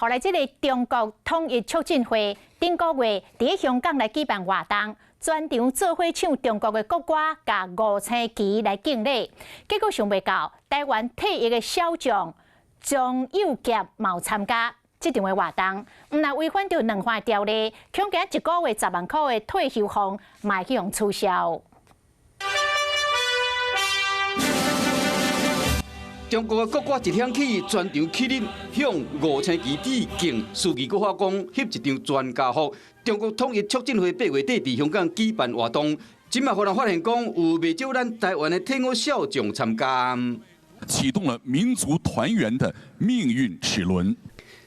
予來這个中國統一促進會頂個月佇香港來舉辦活動，全場做伙唱中國的國歌，共五星旗來敬禮。結果想袂到，台灣退役的少將莊祐傑嘛有參加這場的活動，毋但違反著兩岸條例，恐驚一個月10萬箍的退休俸嘛會去予取消。中國的國歌一響起，全場起立向五星旗致敬。司儀閣發講，翕一張全家福。中國統一促進會8月底佇香港舉辦活動，這馬予人發現講有袂少咱台灣的退伍少將參加。啟動了民族團圓的命運齒輪。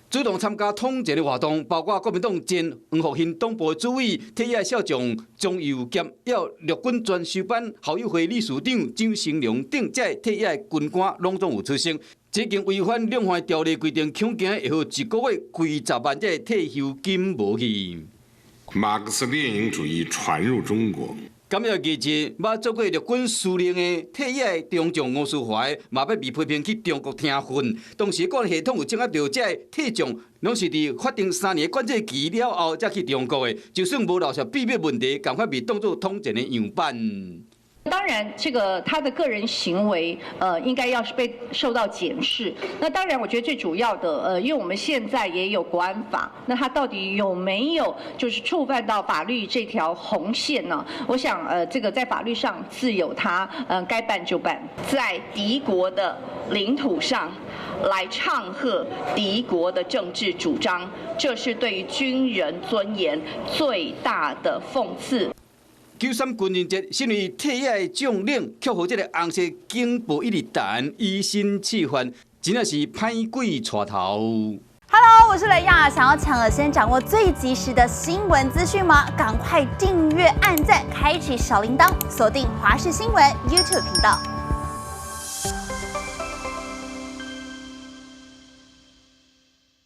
主動參加統戰的活動，包括國民黨前黃復興黨部主委、退役少將莊祐傑，抑有陸軍專修班校友會理事長張成良等這退役軍官，攏總有出席。這件違反兩岸條例規定，恐驚會予一個月幾十萬這退休金無去。馬克思列寧主義傳入中國。感謝記者，捌做過陸軍司令的退役中將吳斯懷，嘛欲被批評去中國聽訓。當時國安系統有掌握著這个退將，攏是佇法定3年管制期了後才去中國的，就算無鬧出秘密問題，仝款被當做統戰的樣板。當然，這個他的個人行為，應該要是被受到檢視。那當然，我覺得最主要的，因為我們現在也有國安法，那他到底有沒有就是觸犯到法律這條紅線呢？我想，這個在法律上自有他，該辦就辦。在敵國的領土上來唱和敵國的政治主張，這是對於軍人尊嚴最大的諷刺。93軍人節，身為退役的將領，卻予這个紅色警報一直彈，以身試法，真正是歹鬼帶頭。 Hello，我是雷亞，想要搶先掌握最及時的新聞資訊嗎？趕快訂閱、按讚、開啟小鈴鐺，鎖定華視新聞 YouTube 頻道。